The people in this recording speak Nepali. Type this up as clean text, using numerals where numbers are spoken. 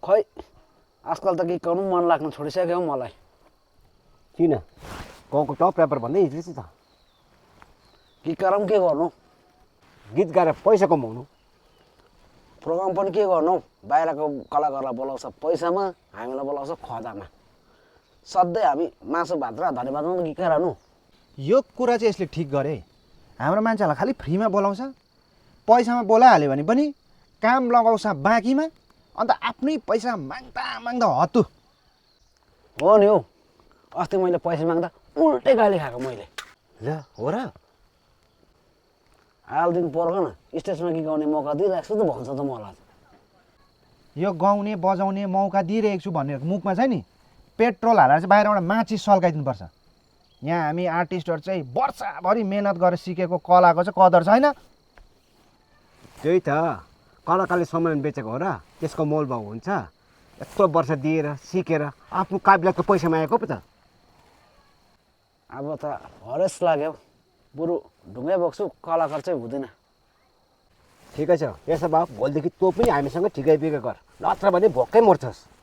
खै आजकल त गीत गाउनु मन लाग्न छोडिसक्यो हौ मलाई। किन गाउँको टप ऱ्यापर भन्दै हिँड्दैछ त। गीत गाएर के गर्नु, गीत गाएर पैसा कमाउनु। प्रोग्राम पनि के गर्नु, बाहिरको कलाकारलाई बोलाउँछ पैसामा, हामीलाई बोलाउँछ खदामा। सधैँ हामी मासु भात र धनेपातमा गीत गाइरहनु। यो कुरा चाहिँ यसले ठिक गरे। हाम्रो मान्छेहरूलाई खालि फ्रीमा बोलाउँछ, पैसामा बोलाइहाल्यो भने पनि काम लगाउँछ बाँकीमा, अन्त आफ्नै पैसा माग्दा माग्दा हत्तु। हो नि हौ, अस्ति मैले पैसा माग्दा उल्टै गाली खाएको मैले। ल हो र। आल दिन पर्ख न, स्टेजमा गीत गाउने मौका दिइरहेको छु त भन्छ त मलाई। यो गाउने बजाउने मौका दिइरहेको छु भनेर मुखमा छ नि, पेट्रोल हालेर चाहिँ बाहिरबाट माचिस सल्काइदिनुपर्छ। यहाँ हामी आर्टिस्टहरू चाहिँ वर्षभरि मेहनत गरेर सिकेको कलाको चाहिँ कदर छैन। त्यही त, कलाकारले सामान बेचेको हो र, त्यसको मोलभाउ हुन्छ। यत्रो वर्ष दिएर सिकेर आफ्नो काबिलियतको पैसा मागेको पो त। अब त हरेस लाग्यो, बरु ढुङ्गै बोक्छु, कलाकार चाहिँ हुँदैन। ठिकै छ, यसो भए भोलिदेखि तँ पनि हामीसँग ठिकै बिगा गर, नत्र भने भोकै मर्छस्।